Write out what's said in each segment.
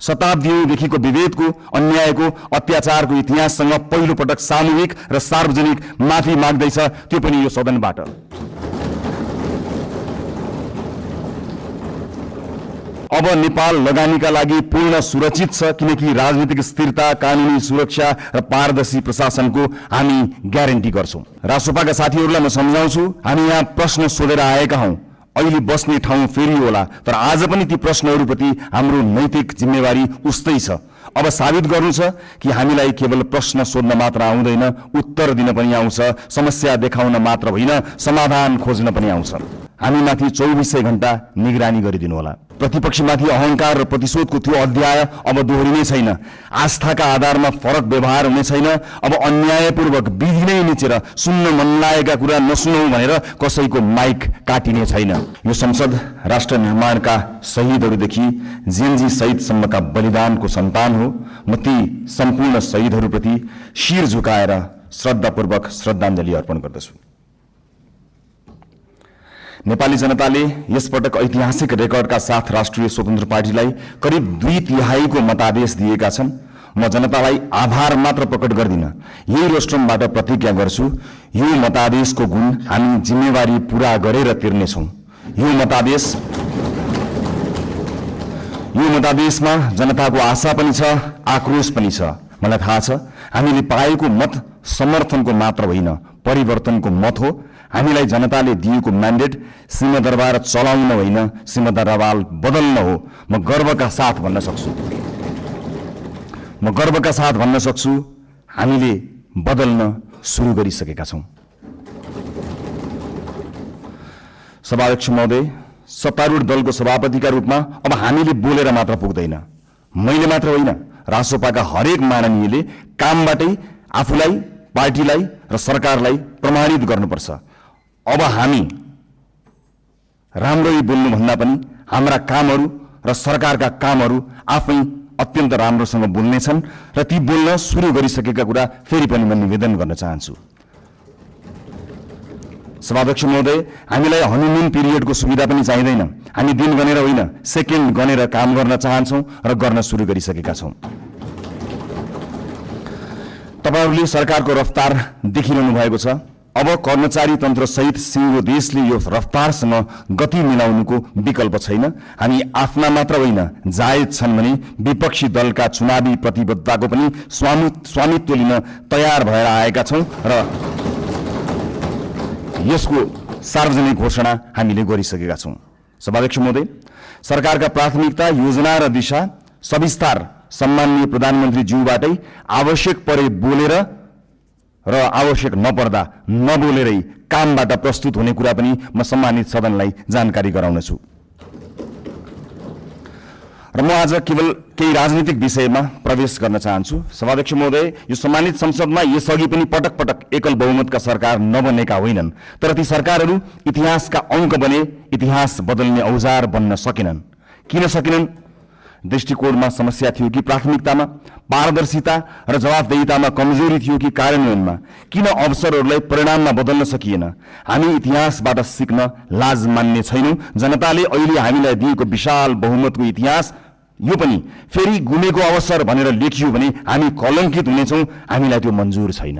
शताब्दीदेखिको विभेदको, अन्यायको, अत्याचारको इतिहाससँग पहिलो पटक सामूहिक र सार्वजनिक माफी माग्दैछ, त्यो पनि यो सदनबाट। अब नेपाल लगानीका लागि पूर्ण सुरक्षित छ, किनकि राजनीतिक स्थिरता, कानुनी सुरक्षा र पारदर्शी प्रशासनको हामी ग्यारेन्टी गर्छौं। रासोपाका साथीहरूलाई म सम्झाउँछु, हामी यहाँ प्रश्न सोधेर आएका हौं। अहिले बस्ने ठाउँ फेरि होला, तर आज पनि ती प्रश्नहरूप्रति हाम्रो नैतिक जिम्मेवारी उस्तै छ। अब साबित गर्नु छ कि हामीलाई केवल प्रश्न सोध्न मात्र आउँदैन, उत्तर दिन पनि आउँछ, समस्या देखाउन मात्र होइन, समाधान खोज्न पनि आउँछ। हामीमाथि 24 घण्टा निगरानी गरिदिनु होला। प्रतिपक्षमाथि अहंकार र प्रतिशोधको त्यो अध्याय अब दोहोरिने छैन। आस्थाका आधारमा फरक व्यवहार हुने छैन। अब अन्यायपूर्वक विधि नै निचेर सुन्न मन लागेका कुरा नसुनौ भनेर कसैको माइक काटिने छैन। यो संसद राष्ट्र निर्माणका शहीदहरूदेखि जेएनजी शहीदसम्मका बलिदानको सन्तान हो। म ती सम्पूर्ण शहीदहरूप्रति शिर झुकाएर श्रद्धापूर्वक श्रद्धाञ्जली अर्पण गर्दछु। नेपाली जनताले यसपटक ऐतिहासिक रेकर्डका साथ राष्ट्रिय स्वतन्त्र पार्टीलाई करिब 2/3 मतादेश दिएका छन्। म जनतालाई आभार मात्र प्रकट गर्दिन, यही रोस्ट्रमबाट प्रतिज्ञा गर्छु, यो मतादेशको गुण हामी जिम्मेवारी पूरा गरेर तिर्नेछौं। यो मतादेशमा जनताको आशा पनि छ, आक्रोश पनि छ। मलाई थाहा छ हामीले पाएको मत समर्थनको मात्र होइन, परिवर्तनको मत हो। हामीलाई जनताले दिएको म्यान्डेट सिंहदरबार चलाउन होइन, सिंहदरबार बदल्न हो। म गर्वका साथ भन्न सक्छु हामीले बदल्न सुरु गरिसकेका छौं। सभाध्यक्ष महोदय, सत्तारूढ दलको सभापतिका रूपमा अब हामीले बोलेर मात्र पुग्दैन। मैले मात्र होइन, रासोपाका हरेक माननीयले कामबाटै आफूलाई, पार्टीलाई र सरकारलाई प्रमाणित गर्नुपर्छ। अब हामी राम्ररी बोल्नु भन्दा पनि हाम्रा कामहरू र सरकारका कामहरू आफै अत्यन्त राम्रोसँग बोल्नेछन् र ती बोल्न सुरु गरिसकेका कुरा फेरि पनि म निवेदन गर्न चाहन्छु। सभाध्यक्ष महोदय, हामीलाई हनीमुन पिरियडको सुविधा पनि चाहिँदैन। हामी दिन गनेर होइन, सेकेन्ड गनेर काम गर्न चाहन्छौं र गर्न सुरु गरिसकेका छौं। तपाईहरूले सरकारको रफ्तार देखिरहनु भएको छ। अब कर्मचारी तन्त्र सहित सिङ्गो देशले यो रफ्तारसँग गति मिलाउनुको विकल्प छैन। हामी आफ्ना मात्र होइन, जायज छन् भने विपक्षी दलका चुनावी प्रतिबद्धताको पनि स्वामित्व लिन तयार भएर आएका छौं र यसको सार्वजनिक घोषणा हामीले गरिसकेका छौं। सभाध्यक्ष महोदय, सरकारका प्राथमिकता, योजना र दिशा सविस्तार सम्माननीय प्रधानमन्त्री ज्यूबाटै आवश्यक परे बोलेर र आवश्यक नपर्दा नबोलेरै कामबाट प्रस्तुत हुने कुरा पनि म सम्मानित सदनलाई जानकारी गराउनेछु। र म आज केवल केही राजनीतिक विषयमा प्रवेश गर्न चाहन्छु। सभाध्यक्ष महोदय, यो सम्मानित संसदमा यसअघि पनि पटक पटक एकल बहुमतका सरकार नबनेका होइनन्, तर ती सरकारहरू इतिहासका अङ्क बने, इतिहास बदल्ने औजार बन्न सकेनन्। किन सकेनन्? दृष्टिकोणमा समस्या थियो कि प्राथमिकतामा, पारदर्शिता र जवाफदेहितामा कमजोरी थियो कि कार्यान्वयनमा? किन अवसरहरूलाई परिणाममा बदल्न सकिएन? हामी इतिहासबाट सिक्न लाज मान्ने छैनौं। जनताले अहिले हामीलाई दिएको विशाल बहुमतको इतिहास यो पनि फेरि गुमेको अवसर भनेर लेखियो भने हामी कलङ्कित हुनेछौं। हामीलाई त्यो मन्जुर छैन।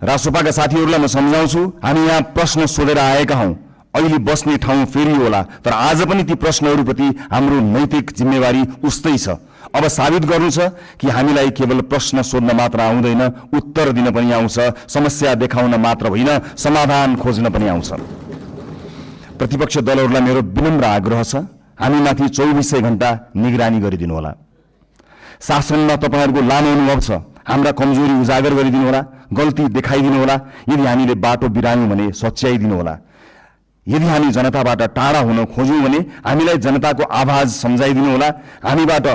रासोपाका साथीहरूलाई म सम्झाउँछु, हामी यहाँ प्रश्न सोधेर आएका हौं। अहिले बस्ने ठाउँ फेरि होला, तर आज पनि ती प्रश्नहरूप्रति हाम्रो नैतिक जिम्मेवारी उस्तै छ। अब साबित गर्नु छ कि हामीलाई केवल प्रश्न सोध्न मात्र आउँदैन, उत्तर दिन पनि आउँछ, समस्या देखाउन मात्र होइन, समाधान खोज्न पनि आउँछ। प्रतिपक्ष दलहरूलाई मेरो विनम्र आग्रह छ, हामीमाथि 24 घण्टा निगरानी गरिदिनु होला। शासनमा तपाईहरूको लामो अनुभव छ, हाम्रा कमजोरी उजागर गरिदिनु होला, गल्ती देखाइदिनु होला। यदि हामीले बाटो बिरायौं भने सच्याइदिनु होला। यदि हामी जनताबाट टाढा हुन खोज्यौं भने हामीलाई जनताको आवाज सम्झाइदिनु होला। हामीबाट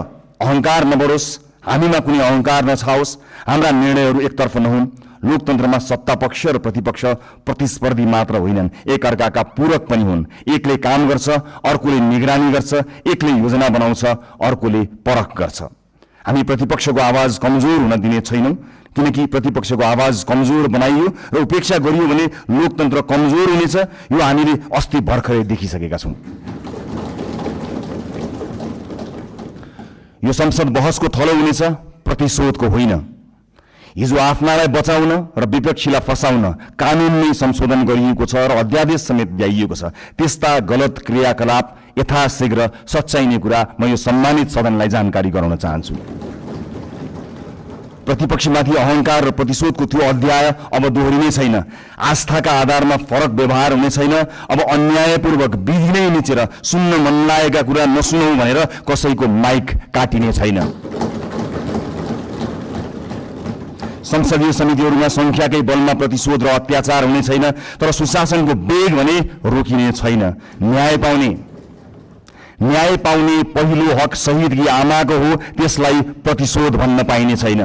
अहंकार नबढोस्, हामीमा कुनै अहंकार नछाओस्, हाम्रा निर्णयहरू एकतर्फ नहुन्। लोकतन्त्रमा सत्ता पक्ष र प्रतिपक्ष प्रतिस्पर्धी मात्र होइनन्, एकअर्काका पूरक पनि हुन्। एकले काम गर्छ, अर्कोले निगरानी गर्छ, एकले योजना बनाउँछ, अर्कोले परख गर्छ। हामी प्रतिपक्षको आवाज कमजोर हुन दिने छैनौं, किनकि प्रतिपक्षको आवाज कमजोर बनाइयो र उपेक्षा गरियो भने लोकतन्त्र कमजोर हुनेछ। यो हामीले अस्ति भर्खरै देखिसकेका छौं। यो संसद बहसको थलो हुनेछ, प्रतिशोधको होइन। हिजो आफ्नालाई बचाउन र विपक्षीलाई फसाउन कानुन नै संशोधन गरिएको छ र अध्यादेश समेत ल्याइएको छ। त्यस्ता गलत क्रियाकलाप यथाशीघ्र सच्याइने कुरा म यो सम्मानित सदनलाई जानकारी गराउन चाहन्छु। प्रतिपक्षमाथि अहंकार र प्रतिशोधको त्यो अध्याय अब दोहोरिने छैन। आस्थाका आधारमा फरक व्यवहार हुने छैन। अब अन्यायपूर्वक विधि नै निचेर सुन्न मन लागेका कुरा नसुनौ भनेर कसैको माइक काटिने छैन। संसदीय समितिहरूमा संख्याकै बलमा प्रतिशोध र अत्याचार हुने छैन, तर सुशासनको वेग भने रोकिने छैन। न्याय पाउने पहिलो हक शहीदकी आमाको हो, त्यसलाई प्रतिशोध भन्न पाइने छैन।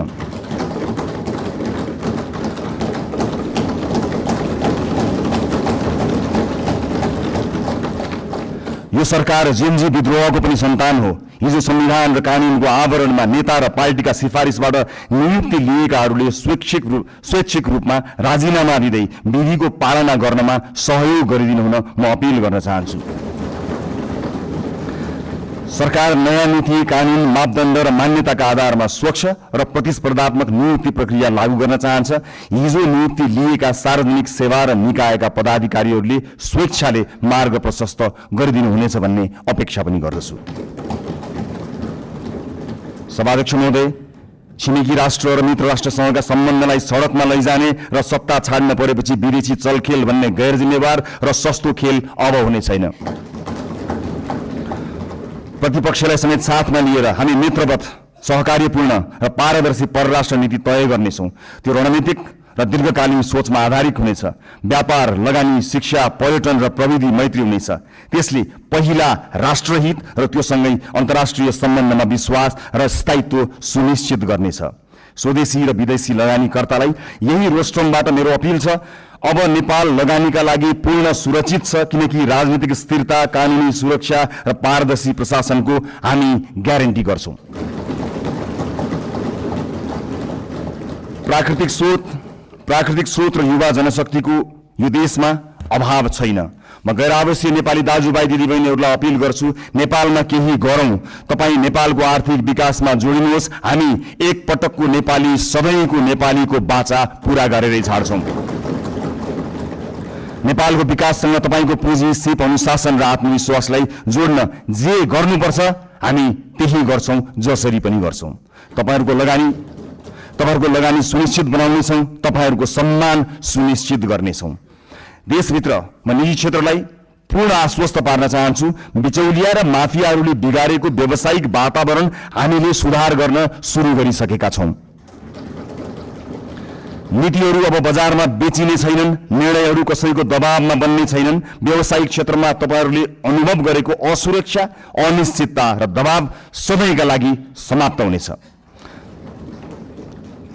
यो सरकार जेनजी विद्रोहको पनि सन्तान हो। हिजो संविधान र कानुनको आवरणमा नेता र पार्टीका सिफारिसबाट नियुक्ति लिएकाहरूले स्वैच्छिक रूपमा राजीनामा दिँदै विधिको पालना गर्नमा सहयोग गरिदिनु हुन म अपिल गर्न चाहन्छु। सरकार नयाँ नीति, कानुन, मापदण्ड र मान्यताका आधारमा स्वच्छ र प्रतिस्पर्धात्मक नियुक्ति प्रक्रिया लागू गर्न चाहन्छ। हिजो नियुक्ति लिएका सार्वजनिक सेवा र निकायका पदाधिकारीहरूले स्वेच्छाले मार्ग प्रशस्त गरिदिनु हुनेछ भन्ने अपेक्षा पनि गर्दछु। सभाध्यक्ष महोदय, छिमेकी राष्ट्र र मित्र राष्ट्रसँगका सम्बन्धलाई सडकमा लैजाने र सत्ता छाड्न परेपछि विदेशी चलखेल भन्ने गैर जिम्मेवार र सस्तो खेल अब हुने छैन। प्रतिपक्षलाई समेत साथमा लिएर हामी मित्रवत, सहकार्यपूर्ण र पारदर्शी परराष्ट्र नीति तय गर्नेछौँ। त्यो रणनीतिक र दीर्घकालीन सोचमा आधारित हुनेछ। व्यापार, लगानी, शिक्षा, पर्यटन र प्रविधि मैत्री हुनेछ। त्यसले पहिला राष्ट्रहित र त्योसँगै अन्तर्राष्ट्रिय सम्बन्धमा विश्वास र स्थायित्व सुनिश्चित गर्नेछ। स्वदेशी र विदेशी लगानीकर्तालाई यही रोस्ट्रमबाट मेरो अपिल छ, अब नेपाल लगानीका लागि पूर्ण सुरक्षित छ, किनकि राजनीतिक स्थिरता, कानुनी सुरक्षा र पारदर्शी प्रशासनको हामी ग्यारेन्टी गर्छौं। प्राकृतिक स्रोत र युवा जनशक्तिको यो देशमा अभाव छैन। म गैर आवासीय नेपाली दाजुभाइ दिदीबहिनीहरूलाई अपिल गर्छु, नेपालमा केही गरौँ। तपाईँ नेपालको आर्थिक विकासमा जोडिनुहोस्। हामी एक पटकको नेपाली, सधैँको नेपालीको बाचा पूरा गरेरै छाड्छौँ। नेपालको विकाससँग तपाईँको पुँजी, सिप, अनुशासन र आत्मविश्वासलाई जोड्न जे गर्नुपर्छ हामी त्यही गर्छौँ, जसरी पनि गर्छौँ। तपाईँहरूको लगानी सुनिश्चित बनाउनेछौँ, तपाईँहरूको सम्मान सुनिश्चित गर्नेछौँ। देशभित्र म निजी क्षेत्रलाई पूर्ण आश्वस्त पार्न चाहन्छु, बिचौलिया र माफियाहरूले बिगारेको व्यावसायिक वातावरण हामीले सुधार गर्न सुरु गरिसकेका छौँ। नीतिहरू अब बजारमा बेचिने छैनन्, निर्णयहरू कसैको दबावमा बन्ने छैनन्। व्यावसायिक क्षेत्रमा तपाईँहरूले अनुभव गरेको असुरक्षा, अनिश्चितता र दबाव सधैँका लागि समाप्त हुनेछ।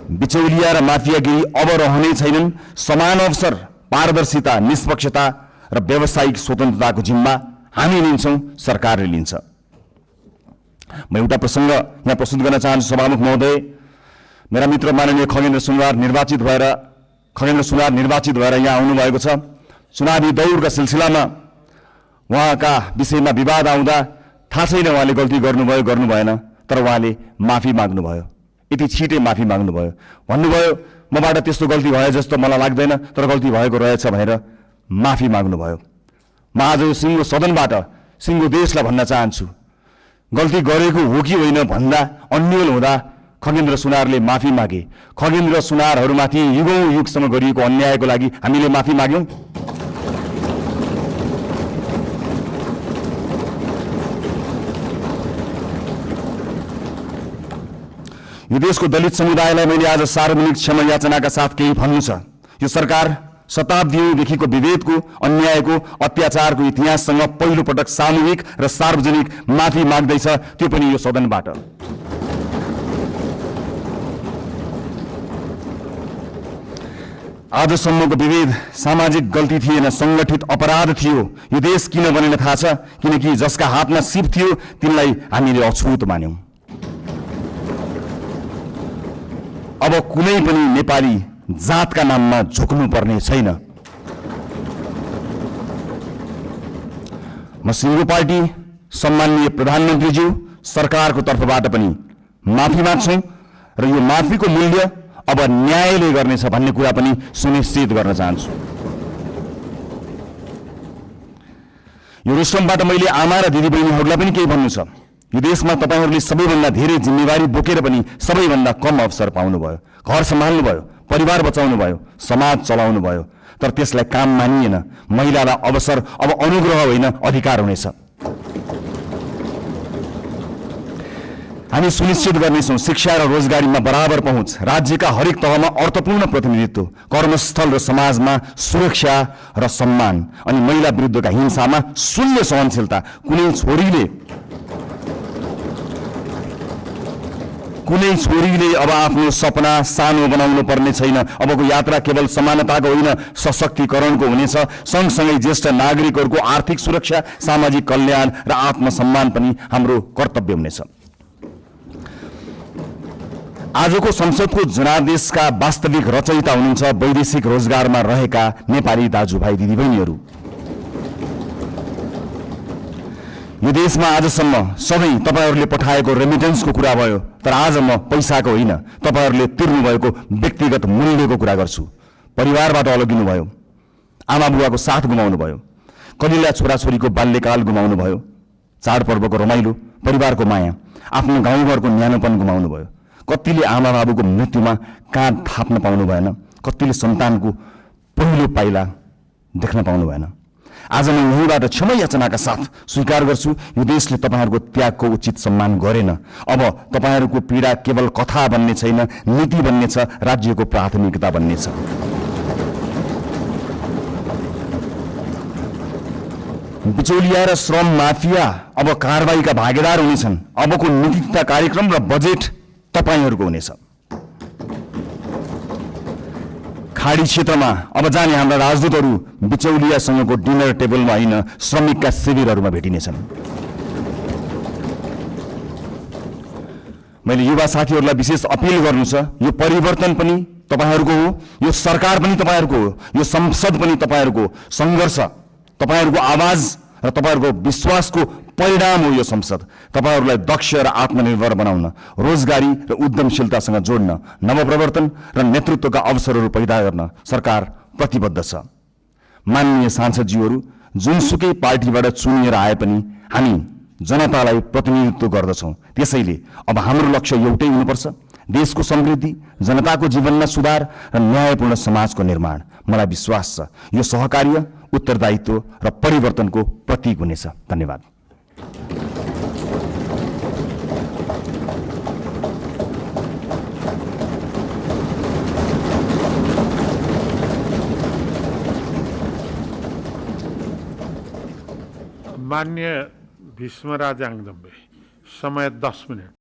बिचौलिया र माफियागिरी अब रहने छैनन्। समान अवसर, पारदर्शिता, निष्पक्षता र व्यावसायिक स्वतन्त्रताको जिम्मा हामी लिन्छौँ, सरकारले लिन्छ। म एउटा प्रसङ्ग यहाँ प्रस्तुत गर्न चाहन्छु। सभामुख महोदय, मेरा मित्र माननीय खगेन्द्र सुनवार निर्वाचित भएर यहाँ आउनुभएको छ। चुनावी दौडका सिलसिलामा उहाँका विषयमा विवाद आउँदा थाहा छैन उहाँले गल्ती गर्नुभयो गर्नु भएन, तर उहाँले माफी माग्नुभयो। यति छिटै माफी माग्नुभयो, भन्नुभयो मबाट त्यस्तो गल्ती भयो जस्तो मलाई लाग्दैन, तर गल्ती भएको रहेछ भनेर माफी माग्नुभयो। म आज यो सिङ्गो सदनबाट सिङ्गो देशलाई भन्न चाहन्छु, गल्ती गरेको हो कि होइन भन्दा अन्यल हुँदा खगेन्द्र सुनारले माफी मागे। खगेन्द्र सुनारहरूमाथि युगौं युगसम्म गरिएको अन्यायको लागि हामीले माफी माग्यौं। यो देशको दलित समुदायलाई मैले आज सार्वजनिक क्षमा याचनाका साथ केही भन्नु छ। यो सरकार शताब्दीदेखिको विभेदको, अन्यायको, अत्याचारको इतिहाससँग पहिलो पटक सामूहिक र सार्वजनिक माफी माग्दैछ, त्यो पनि यो सदनबाट। आजसम्मको विभेद सामाजिक गल्ती थिएन, संगठित अपराध थियो। यो देश किन बनेन थाहा छ? किनकि जसका हातमा सिप थियो तिनलाई हामीले अछुत मान्यौं। अब कुनै पनि नेपाली जातका नाममा झुक्नु पर्ने छैन। म सिङ्गो पार्टी, सम्माननीय प्रधानमन्त्रीज्यू, सरकारको तर्फबाट पनि माफी माग्छौँ र यो माफीको मूल्य अब न्यायले गर्नेछ भन्ने कुरा पनि सुनिश्चित गर्न चाहन्छु। यो रुस्टमबाट मैले आमा र दिदीबहिनीहरूलाई पनि केही भन्नु छ। यो देशमा तपाईहरूले सबैभन्दा धेरै जिम्मेवारी बोकेर पनि सबैभन्दा कम अवसर पाउनुभयो। घर सम्हाल्नुभयो, परिवार बचाउनुभयो, समाज चलाउनुभयो, तर त्यसलाई काम मानिएन। महिलालाई अवसर अब अनुग्रह होइन अधिकार हुनेछ। हामी सुनिश्चित गर्नेछौँ शिक्षा र रोजगारीमा बराबर पहुँच, राज्यका हरेक तहमा अर्थपूर्ण प्रतिनिधित्व, कर्मस्थल र समाजमा सुरक्षा र सम्मान, अनि महिला विरुद्धका हिंसामा शून्य सहनशीलता। कुनै छोरीले अब आफ्नो सपना सानो बनाउनु पर्ने छैन। अबको यात्रा केवल समानताको होइन, सशक्तिकरणको हुनेछ। सँगसँगै ज्येष्ठ नागरिकहरूको आर्थिक सुरक्षा, सामाजिक कल्याण र आत्मसम्मान पनि हाम्रो कर्तव्य हुनेछ। आजको संसदको जनादेशका वास्तविक रचयिता हुनुहुन्छ वैदेशिक रोजगारमा रहेका नेपाली दाजुभाइ दिदीबहिनीहरू। यो देशमा आजसम्म सधैँ तपाईहरूले पठाएको रेमिटेन्सको कुरा भयो, तर आज म पैसाको होइन, तपाईहरूले तिर्नुभएको व्यक्तिगत मूल्यको कुरा गर्छु। परिवारबाट अलगिनुभयो, आमा बुवाको साथ गुमाउनुभयो, कलिला छोराछोरीको बाल्यकाल गुमाउनुभयो, चाडपर्वको रमाइलो, परिवारको माया, आफ्नो गाउँघरको न्यानोपन गुमाउनुभयो। कतिले आमा बाबुको मृत्युमा काँध थाप्न पाउनु भएन, कतिले सन्तानको पहिलो पाइला देख्न पाउनु भएन। आज म यहीँबाट क्षमा याचनाका साथ स्वीकार गर्छु, यो देशले तपाईहरूको त्यागको उचित सम्मान गरेन। अब तपाईहरूको पीडा केवल कथा बन्ने छैन, नीति बन्ने छ, राज्यको प्राथमिकता बन्ने छ। बिचौलिया र श्रम माफिया अब कारबाहीका भागीदार हुनेछन्। अबको नीति तथा कार्यक्रम र बजेट तपाईहरूको हुनेछ। खाडी क्षेत्रमा अब जाने हाम्रा राजदूतहरू बिचौलियासँगको डिनर टेबलमा होइन, श्रमिकका शिविरहरूमा भेटिनेछन्। मैले युवा साथीहरूलाई विशेष अपिल गर्नु छ, यो परिवर्तन पनि तपाईहरूको हो, यो सरकार पनि तपाईहरूको हो, यो संसद पनि तपाईहरूको सङ्घर्ष, तपाईहरूको आवाज र तपाईहरूको विश्वासको परिणाम हो यो संसद। तपाईहरूलाई दक्ष र आत्मनिर्भर बनाउन, रोजगारी र उद्यमशीलतासँग जोड्न, नवप्रवर्तन र नेतृत्वका अवसरहरू पैदा गर्न सरकार प्रतिबद्ध छ। माननीय सांसदज्यूहरू, जुनसुकै पार्टीबाट चुनिएर आए पनि हामी जनतालाई प्रतिनिधित्व गर्दछौँ। त्यसैले अब हाम्रो लक्ष्य एउटै हुनुपर्छ, देशको समृद्धि, जनताको जीवनमा सुधार र न्यायपूर्ण समाजको निर्माण। मलाई विश्वास छ यो सहकार्य, उत्तरदायित्व र परिवर्तनको प्रतीक हुनेछ। धन्यवाद। माननीय भीष्मराज आङदम्बे, समय 10 मिनट।